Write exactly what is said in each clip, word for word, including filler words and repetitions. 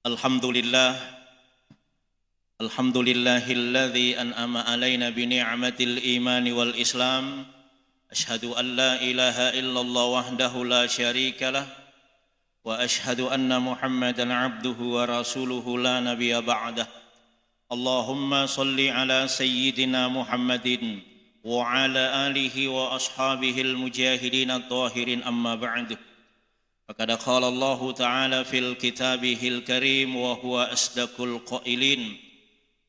Alhamdulillah. Alhamdulillahilladzi an'ama alaina bi ni'matil imani wal islam. Asyhadu an la ilaha illallah wahdahu la syarikalah. Wa asyhadu anna Muhammadan abduhu wa rasuluhu la nabiyya ba'dah. Allahumma salli ala sayyidina Muhammadin wa ala alihi wa ashabihil mujahidin at-tahirin, amma ba'du. Faqad qala Allahu ta'ala fil kitabihil karim wa huwa asdaqul qailin.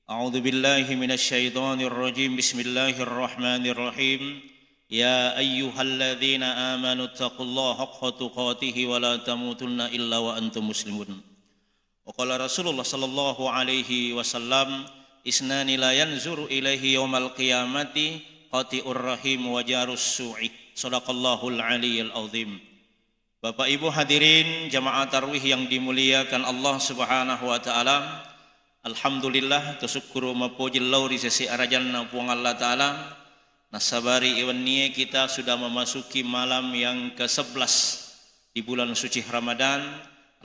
A'udzu billahi minasy syaithanir rajim. Bismillahirrahmanirrahim. Ya ayyuhalladzina amanu taqullaha haqqa tuqatih wa la tamutunna illa wa antum muslimun. Wa qala Rasulullah sallallahu alaihi wasallam, isnani la yanzuru ilaihi yaumal qiyamati qati'ur rahim wa jarus su'i. Sadaqallahul aliyil azim. Bapak Ibu hadirin jamaah tarwih yang dimuliakan Allah Subhanahu wa taala, alhamdulillah, tasukkuru mapoji lao ri sese arajanna Puang Allah Taala. Nasabari iwennie kita sudah memasuki malam yang kesebelas di bulan suci Ramadan.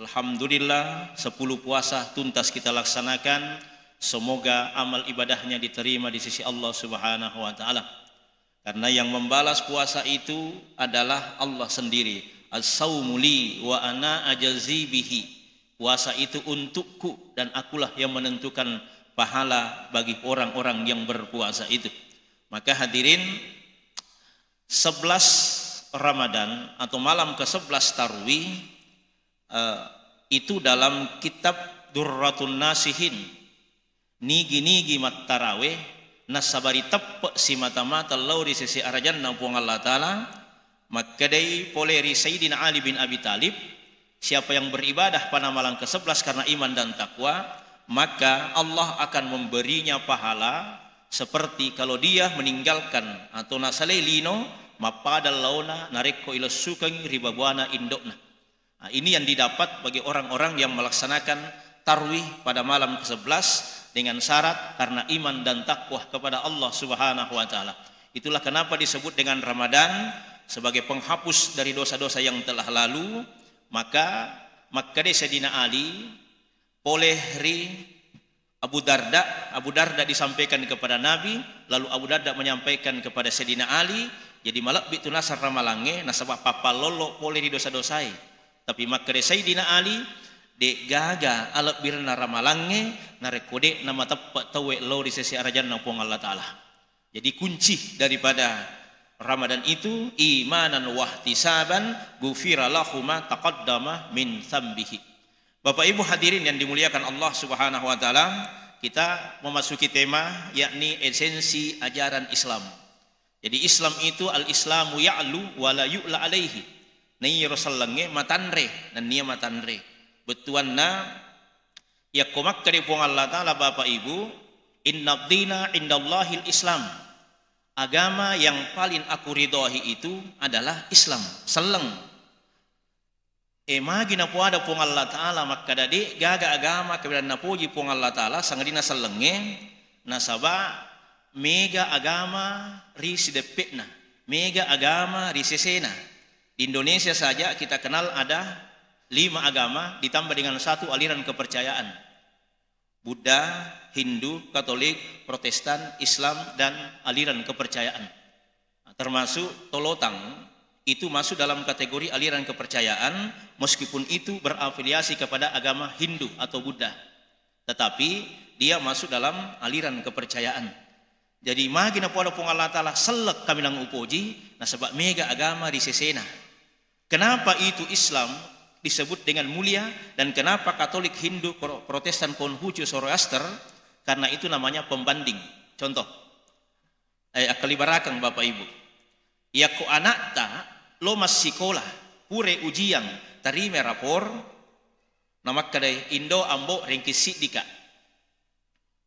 Alhamdulillah, sepuluh puasa tuntas kita laksanakan. Semoga amal ibadahnya diterima di sisi Allah Subhanahu wa taala. Karena yang membalas puasa itu adalah Allah sendiri. As-saumu li wa ana ajzi bihi. Puasa itu untukku dan akulah yang menentukan pahala bagi orang-orang yang berpuasa itu. Maka hadirin, sebelas Ramadan atau malam ke sebelas Tarwih, eh, itu dalam kitab Durratun Nasihin, nigi-nigi mattarawe, nasabari teppe simata-mata lao ri sese arajanna Puang Allah Taala, makkedai pole ri Sayyidina Ali bin Abi Thalib, siapa yang beribadah pada malam kesebelas karena iman dan takwa, maka Allah akan memberinya pahala seperti kalau dia meninggalkan atau nasalai lino mappada laona narekko ilessukengngi ri babuana indo'na. Nah, ini yang didapat bagi orang-orang yang melaksanakan tarwih pada malam kesebelas dengan syarat karena iman dan takwa kepada Allah Subhanahu wa taala. Itulah kenapa disebut dengan Ramadan sebagai penghapus dari dosa-dosa yang telah lalu. Maka makkeda Sayyidina Ali, pole ri Abu Darda, Abu Darda disampaikan kepada Nabi, lalu Abu Darda menyampaikan kepada Sayyidina Ali, jadi malebbi tu naseng ramalangnge, nasaba pappallollo pole ri dosa-dosae. Tapi makkeda Sayyidina Ali, de gaga alebbirenna ramalangnge, narekko de namateppe tauwe lao ri sese arajanna Puang Allah Taala. Jadi kunci daripada Ramadan itu imanan wahtisaban ghufira lahu ma taqaddama min dzambihi. Bapak Ibu hadirin yang dimuliakan Allah Subhanahu wa taala, kita memasuki tema yakni esensi ajaran Islam. Jadi Islam itu al-Islamu ya'lu wa la yu'la alaihi. Naiyaro sellengnge matanre, nennia matanre. Bettuanna yakko makkeda Puang Allah Taala, Bapak Ibu, inna dina indallahil Islam. Agama yang paling aku ridhoi itu adalah Islam, selleng. E, magi napoada Puang Allah Taala makkeda, de gaga agama keberan napoji Puang Allah Taala sangadinna sellengnge, nasaba mega agama ri sideppe'na, mega agama ri sesena. Di Indonesia saja kita kenal ada lima agama ditambah dengan satu aliran kepercayaan. Buddha, Hindu, Katolik, Protestan, Islam, dan aliran kepercayaan. Nah, termasuk Tolotang itu masuk dalam kategori aliran kepercayaan, meskipun itu berafiliasi kepada agama Hindu atau Buddha. Tetapi dia masuk dalam aliran kepercayaan. Jadi, magi napoada Puang Allah Taala, selleng kaminang upoji, nasaba mega agama ri sesena. Kenapa itu Islam disebut dengan mulia dan kenapa Katolik, Hindu, Pro-, Protestan, Konfusius, Zoroaster? Karena itu namanya pembanding. Contoh, eh, akkalibarakeng Bapak Ibu. Yakko anakta lo massikola, pure ujian, tarime rapor, namakkedai, "Indo, Ambo, rengki siddika."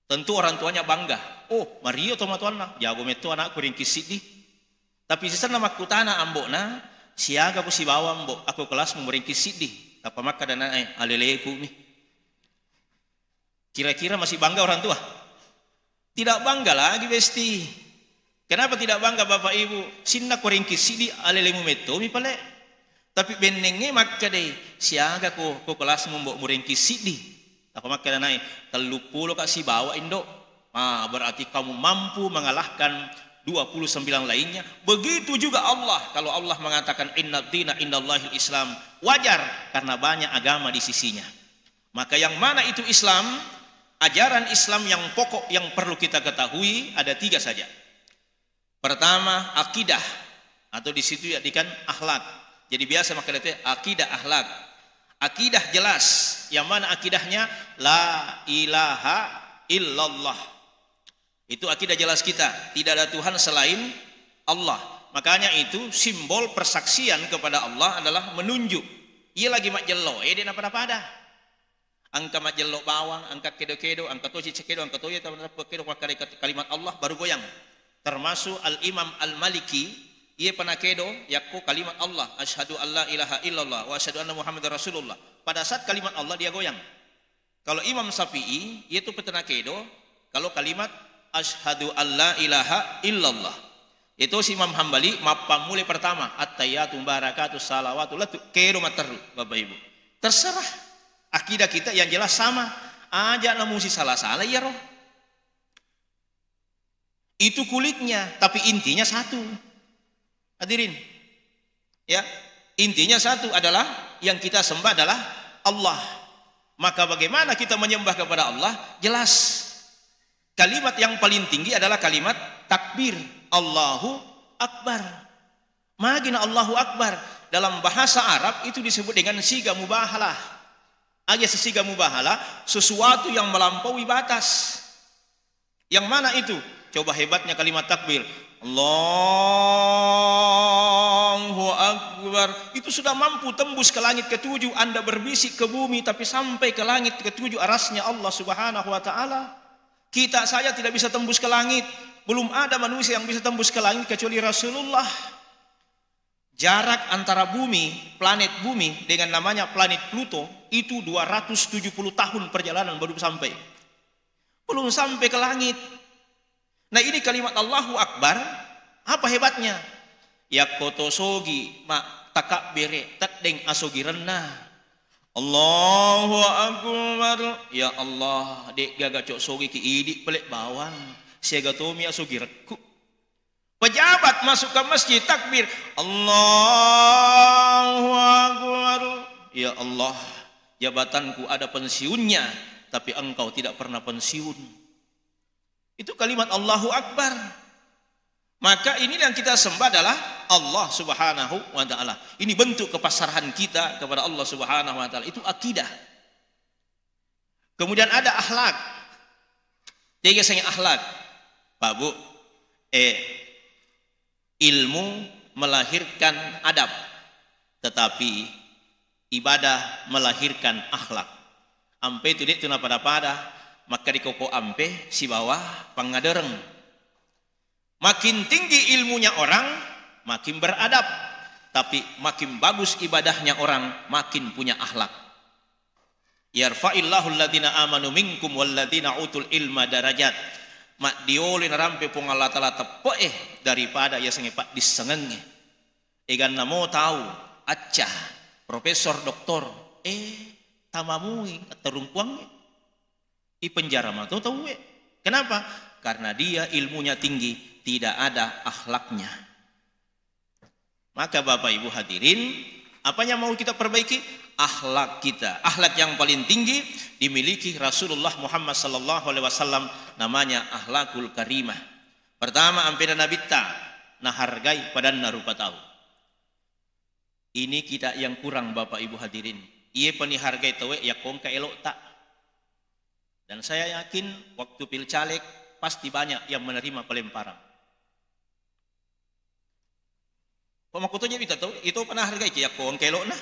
Tentu orang tuanya bangga. "Oh, mario tomatoanna, jago metto anakku rengki siddi." Tapi sisenna makkutana ambo'na, "Siaga ko sibawa, Ambo, akko kelasmu murengki siddi?" Tappa makkeda anakna, "Eh, aleleku mi." Kira-kira masih bangga orang tua? Tidak bangga lagi, Besti. Kenapa tidak bangga, Bapak Ibu? Sininna ko rengki siddi, alelemu metto mi pale. Tapi bennengnge makkedai, "Siaga ko, ko kelasmu, Ambo, murengki siddi?" Apa makkedanai, "Telluppulo ka sibawa, Indo." Ah, berarti kamu mampu mengalahkan dua puluh sembilan lainnya. Begitu juga Allah. Kalau Allah mengatakan, "Inna dina indallahil Islam," wajar karena banyak agama di sisinya. Maka yang mana itu Islam? Ajaran Islam yang pokok yang perlu kita ketahui ada tiga saja. Pertama, akidah, atau di situ diartikan akhlak. Jadi biasa makanya itu akidah akhlak. Akidah jelas, yang mana akidahnya la ilaha illallah. Itu akidah jelas kita, tidak ada Tuhan selain Allah. Makanya itu simbol persaksian kepada Allah adalah menunjuk. Iya lagi majjello, eh, dia pada-pada. Engka majjello bawang, engka kedo-kedo, engka to cicak kedo, engka to iya, tapi kedo, makkeda kalimat Allah baru goyang. Termasuk Al-Imam Al-Maliki, iya pernah kedo, yakko kalimat Allah, "Asyhadu an la ilaha illallah wa asyhadu anna Muhammadar Rasulullah." Pada saat kalimat Allah dia goyang. Kalau Imam Syafi'i, iya tu petena kedo, kalau kalimat, "Asyhadu an la ilaha illallah." Itu si Imam Hambali, mappammulai pertama, "At-tahiyyatu mubarakatu salawatu," lettu kedo matteru, Bapak Ibu. Terserah. Akidah kita yang jelas sama. Aja namu si salah-salah, iya roh. Itu kulitnya, tapi intinya satu. Hadirin. Ya, intinya satu adalah yang kita sembah adalah Allah. Maka bagaimana kita menyembah kepada Allah? Jelas. Kalimat yang paling tinggi adalah kalimat takbir. Allahu Akbar. Magina Allahu Akbar. Dalam bahasa Arab itu disebut dengan siga mubahalah. Aja siga mubahalah, sesuatu yang melampaui batas. Yang mana itu? Coba hebatnya kalimat takbir. Allahu Akbar. Itu sudah mampu tembus ke langit ketujuh. Anda berbisik ke bumi, tapi sampai ke langit ketujuh arasnya Allah Subhanahu wa Ta'ala. Kita saja tidak bisa tembus ke langit. Belum ada manusia yang bisa tembus ke langit kecuali Rasulullah. Jarak antara bumi, planet bumi, dengan namanya planet Pluto itu dua ratus tujuh puluh tahun perjalanan baru sampai. Belum sampai ke langit. Nah, ini kalimat Allahu Akbar, apa hebatnya? Yakko to sogi, ma, takabbere, teddeng asogirenna. Allahu Akbar. Ya Allah, de' gaga cok sogi ki idi' pale' bawang. Siaga tomi asogirekku. Pejabat masuk ke masjid, takbir, Allahu Akbar. Ya Allah, jabatanku ada pensiunnya, tapi Engkau tidak pernah pensiun. Itu kalimat Allahu Akbar. Maka ini yang kita sembah adalah Allah Subhanahu wa Ta'ala. Ini bentuk kepasrahan kita kepada Allah Subhanahu wa Ta'ala. Itu akidah. Kemudian ada akhlak. Tega seng akhlak? Pak Bu, eh, ilmu melahirkan adab, tetapi ibadah melahirkan akhlak. Ampe tu de' tu napada-pada, maka dikoko ampe sibawa pangadereng. Makin tinggi ilmunya orang, makin beradab. Tapi makin bagus ibadahnya orang, makin punya akhlak. Yarfa'illahu alladhina amanu minkum walladhina utul ilma darajat. Maddiolo narampe Puang Allah Ta'ala teppe'e daripada yasengnge paddissengengnge. Eganna mo tau, acca, profesor, doktor, eh, tamamui atterungkuangnge. Ipenjara mato tauwe. Kenapa? Karena dia ilmunya tinggi, tidak ada akhlaknya. Maka Bapak Ibu hadirin, apa yang mau kita perbaiki? Akhlak kita. Akhlak yang paling tinggi dimiliki Rasulullah Muhammad sallallahu alaihi wasallam, namanya akhlakul karimah. Pertama, ampena Nabitta, nahargai padanna rupa tau. Ini kita yang kurang, Bapak Ibu hadirin. Iye panihargai tauwe yakko engka elo'ta. Dan saya yakin waktu pilcaleg pasti banyak yang menerima pelemparan. Ko makkutoje wita tau, itu pernah hargai ki yakko engka elo'na.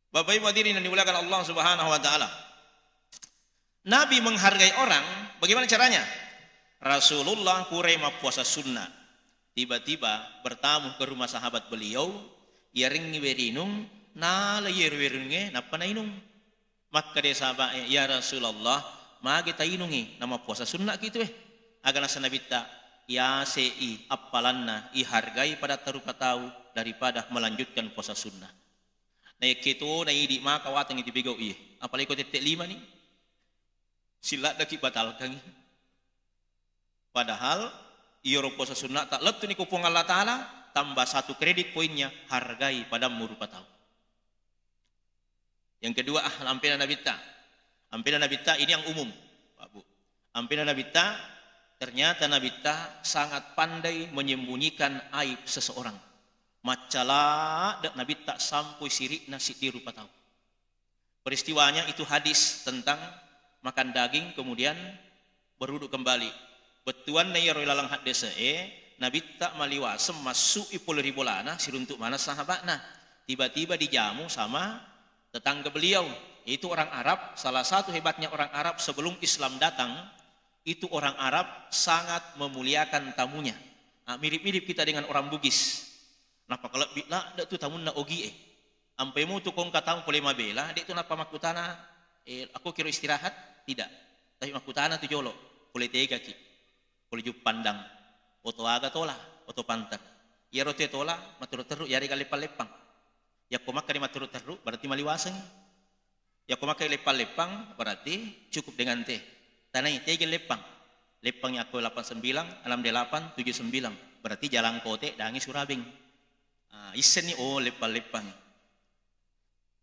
Bapak Ibu hadirin yang dimuliakan Allah Subhanahu wa Ta'ala. Nabi menghargai orang, bagaimana caranya? Rasulullah purai mappuasa sunnah. Tiba-tiba bertamu ke rumah sahabat beliau, yarengngi werinung, nala yeru werinungnge, nappa nainung. Makkeda sahabat, "Ya Rasulullah, magi tainungi, namappuasa sunnah ki tu, eh." Aga nasa Nabitta, "Yasei appalanna ihargai pada tarupa tau daripada melanjutkan puasa sunnah." Naekke to naidi maka watang itu bego iye. Apalagi ko tette lima ni. Siladdaki batalkangngi. Padahal iyaro puasa sunnata lettuni ko Puang Allah Ta'ala, tambah satu kredit poinnya, hargai padammu rupa tau. Yang kedua, ah, ampena Nabitta. Ampena Nabitta ini yang umum, Pak Bu. Ampena Nabitta, ternyata Nabitta sangat pandai menyembunyikan aib seseorang. Maccala de Nabitta sampui sirikna siddi rupa tau. Peristiwanya itu hadis tentang makan daging, kemudian berwudu kembali. Bettuanna iyaro laleng haddese e, Nabitta maliwaseng massu'i pole ri bolana, siruntuk maneng sahaba'na. Tiba-tiba dijamu sama tetangga beliau, yaitu orang Arab. Salah satu hebatnya orang Arab sebelum Islam datang, itu orang Arab sangat memuliakan tamunya. Ah, mirip-mirip kita dengan orang Bugis. Napakalebbi ladde tu tamunna ogie. Ampai mutu ko engka tamu pole mabela, de tu nappa makkutana, "Eh, akko kiro istirahat?" Tidak. Tapi makkutana tu jolo, "Pole tegaki? Pole juppandang? Oto aga tola? Oto panter?" Iyaro te tola, matteru-teru, yarega leppang-leppang. Yakko makkani matteru-teru, berarti maliwasengngi. Yakko makkani leppang-leppang, berarti cukup dengan te. Tanai, tegi leppang? Leppang yakko delapan sembilan, enam delapan, tujuh sembilan. Berarti jalan kote dangi Surabeng. Ah, issenni, oh, leppang-leppang.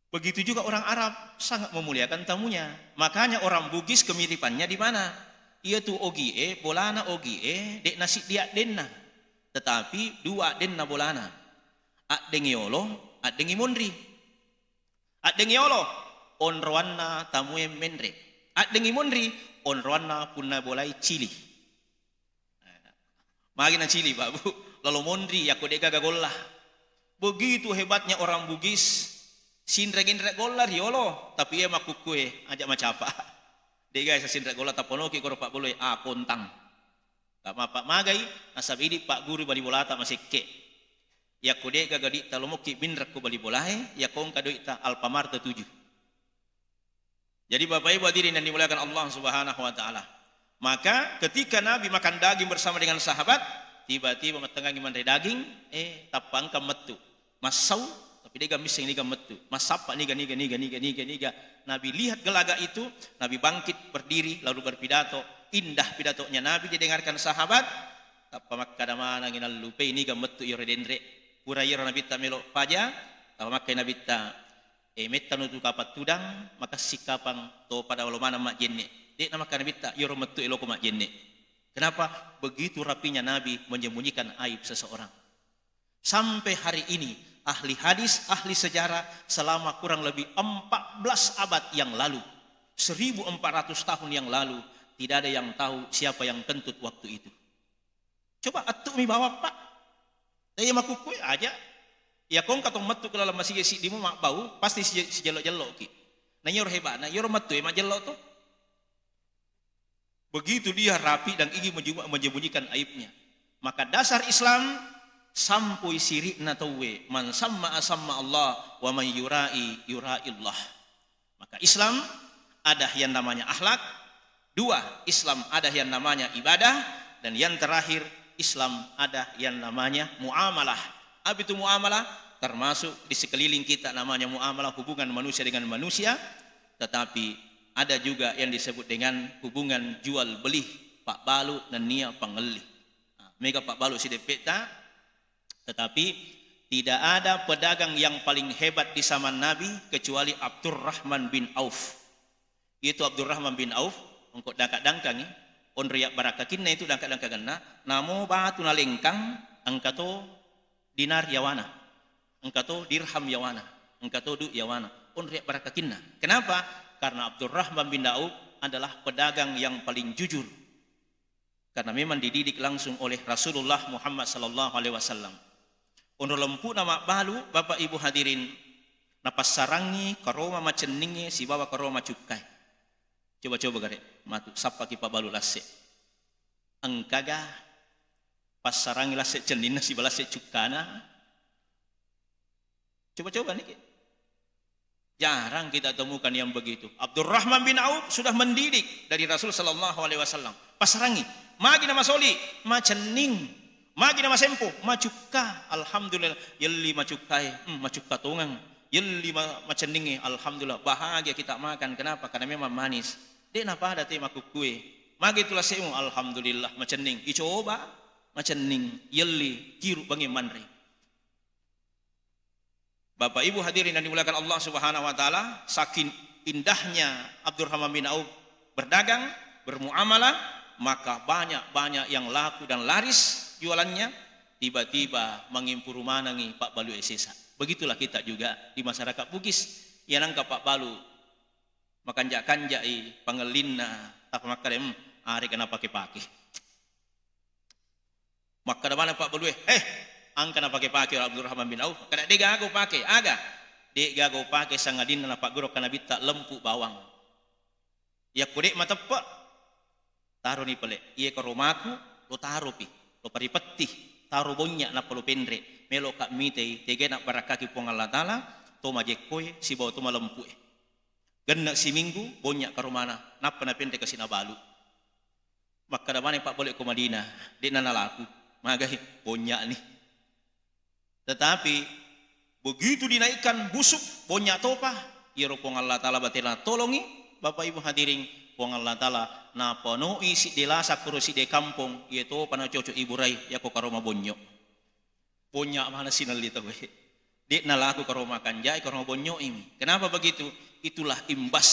Begitu juga orang Arab sangat memuliakan tamunya. Makanya orang Bugis kemiripannya di mana? Iya tu ogie, bolana ogie, de nasiddi addenna. Tetapi dua addenna bolana. Addeng yolo, addeng monri. Addeng yolo, onroanna tamue menre. Addeng monri, onroanna punna bolai cili. Magi nacili, Pak Bu, lalo monri yakko de gaga golla. Begitu hebatnya orang Bugis, sinreng-inreng golla riolo, tapi iya makkukkue aja macapa. De gaga sinreng golla, taponoki koro Pak Boloi, ah, kontang. Gak mapa magai, nasaba idi Pak Guru bali bolata masekke. Yakko de gaga ditta lomokki binrekko bali bolae, yakko engka doitta Alfamart tujuh. Jadi Bapak Ibu hadirin yang dimuliakan Allah Subhanahu wa Ta'ala, maka ketika Nabi makan daging bersama dengan sahabat, tiba-tiba mattengngangi manre daging, eh, tappa engka mettu. Massau, tapi de gaga misseng niga mettu. Massappa niga, niga, niga, niga, niga, niga. Nabi lihat gelagat itu, Nabi bangkit berdiri lalu berpidato. Indah pidatonya Nabi didengarkan sahabat, tappa makkada manengngi nallupai niga mettu iyaro denre. Pura iyaro Nabitta melo paja, tappa makkai Nabitta, E, mettanu tu kapang tudang, makessing kapang to pada lo maneng majjenne. De'na makkeda Nabitta, iyaro mettu eloko majjenne. Kenapa? Begitu rapinya Nabi menyembunyikan aib seseorang. Sampai hari ini, ahli hadis, ahli sejarah, selama kurang lebih empat belas abad yang lalu, seribu empat ratus tahun yang lalu, tidak ada yang tahu siapa yang kentut waktu itu. Coba ettu'mi bawang, Pak. Iya makukkue aja. Iya ko engka tong mettu ke dalam masigi siddimu mabbau, pasti sije-, sijello-jelloki. Nah, iyaro heba'na, iyaro mettue majjello to. Begitu dia rapi dan ingin menju-, menyembunyikan aibnya. Maka dasar Islam, sampui sirikna tauwe, man samma asamma Allah, wa man yurai yurai Allah. Maka Islam ada yang namanya akhlak, dua, Islam ada yang namanya ibadah, dan yang terakhir, Islam ada yang namanya muamalah. Apa itu muamalah? Termasuk di sekeliling kita namanya muamalah hubungan manusia dengan manusia, tetapi ada juga yang disebut dengan hubungan jual beli, pabbalu nennia pangelli. Nah, mega pabbalu sideppeta, tetapi tidak ada pedagang yang paling hebat di zaman Nabi kecuali Abdurrahman bin Auf. Itu Abdurrahman bin Auf, engko dangka-dangkangi, onro yabbarakkakkinna itu dangka-dangkangenna, namo batu nalengkang, engka to dinar yawana, engka to dirham yawana, engka to du yawana, onro yabbarakkakkinna. Kenapa? Karena Abdurrahman bin Auf adalah pedagang yang paling jujur. Karena memang dididik langsung oleh Rasulullah Muhammad sallallahu alaihi wasallam. Onro lempu'na mabbalu, Bapak Ibu hadirin, napassarangngi karoma macenningnge sibawa karoma macukkae. Coba-coba gare, matu sappaki pabbalu lasse. Engkaga passarangngi lasse cenninna sibawa lasse cukkana? Coba-coba niki. Jarang kita temukan yang begitu. Abdurrahman bin Auf sudah mendidik dari Rasul sallallahu alaihi wasallam. Passarangngi. Magi namasoli, macenning. Magi namasempo, macukka. Alhamdulillah. Yelli macukkae, hmm, macukka tongeng. Yelli ma-, macenningnge, alhamdulillah. Bahagia kita makan. Kenapa? Karena memang manis. De' napada te makkukkue. Magi tu lase'mu, alhamdulillah, macenning. Icoba, macenning, yelli, kiru bangnge manre. Bapak Ibu hadirin yang dimuliakan Allah Subhanahu wa Ta'ala, saking indahnya Abdurrahman bin Auf berdagang, bermuamalah, maka banyak-banyak yang laku dan laris jualannya, tiba-tiba mangimpuru manengi pabbalu sesa. Begitulah kita juga di masyarakat Bugis. Iya nangka pabbalu makanja'-kanja'i pangellinna, tappa makkeda, "Hmm, arega napake-pake." Makkeda maneng pabbalue, "Eh, engka napake-pake Abdurrahman bin Auf." Kada, "De' gaga upake." "Aga?" "De' gaga upake, sangadinna napaggurukka Nabitta lempu bawang. Yakko de' mateppe', taroni pale. Iye karomaku, lo taropi, lo paripetti, taro bonnya nappa lo penre'. Meloka mitei tegana barakaki Puang Allah Ta'ala, to majekkoe sibawa to malempue." Genne' siminggu, bonnya karomana, nappa napenre' kasi nabalu. Makkeda maneng pabbalue ko Madinah, "De' na nalaku." "Magai?" "Bonya'ni." Tetapi begitu dinaikkan busuk, bonya topa, iyaro Puang Allah Ta'ala batena tolongi, Bapak Ibu hadirin, Puang Allah Ta'ala napanoi sidde lasa kuro sidde kampong, iye topa na cocok iburai, yako karoma bonyo. Bonya mana sinelli tauwe. De' nalaku karoma kanjai, karoma bonyo imi. Kenapa begitu? Itulah imbas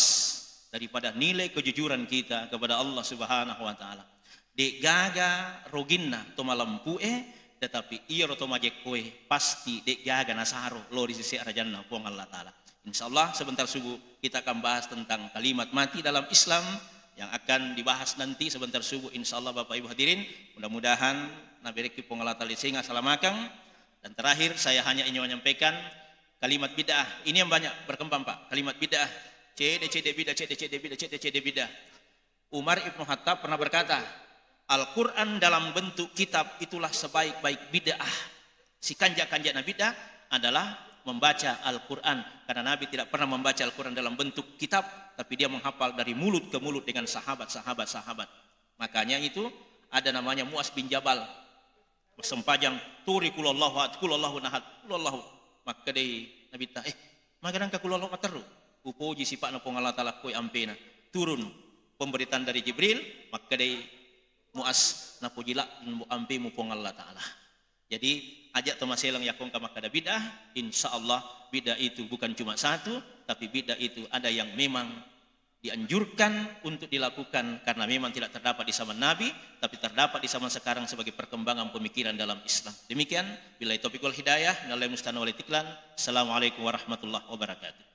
daripada nilai kejujuran kita kepada Allah Subhanahu wa Ta'ala. De' gaga roginna to malempue, tetapi iyaro to majekkoe pasti de' gaga nasaro lo ri sese arajanna Puang Allah Ta'ala. Insya Allah sebentar subuh kita akan bahas tentang kalimat mati dalam Islam yang akan dibahas nanti sebentar subuh, insya Allah, Bapak Ibu hadirin. Mudah-mudahan naberekki Puang Allah Ta'ala senga salamakang. Dan terakhir, saya hanya ingin menyampaikan kalimat bid'ah. Ini yang banyak berkembang, Pak. Kalimat bid'ah. Cede, cede bid'ah, cede, cede bid'ah, cede, cede bid'ah. Umar Ibnu Khattab pernah berkata, "Al-Quran dalam bentuk kitab itulah sebaik-baik bid'ah." Sikanja-kanjana bid'ah adalah membaca Al-Quran. Karena Nabi tidak pernah membaca Al-Quran dalam bentuk kitab, tapi dia menghafal dari mulut ke mulut dengan sahabat, sahabat, sahabat. Makanya itu ada namanya Mu'az bin Jabal. Massempajang, turi qul huwallahu ahad, qul huwallahu ahad, qul huwallahu. Makkedai Nabitta, "Eh, maga nangka qul huwallahu materru?" "Upoji sipa'na Puang Allah Ta'ala koe ampena." Turun pemberitaan dari Jibril, makkedai Mu'az, "Napoji ladde' ampemu Puang Allah Ta'ala." Jadi, aja' to maseleng yakko engka makkeda bid'ah, insya Allah bid'ah itu bukan cuma satu, tapi bid'ah itu ada yang memang dianjurkan untuk dilakukan karena memang tidak terdapat di zaman Nabi, tapi terdapat di zaman sekarang sebagai perkembangan pemikiran dalam Islam. Demikian, billahi taufiq wal hidayah, minallahil musta'an wal i'tiklan. Assalamualaikum warahmatullahi wabarakatuh.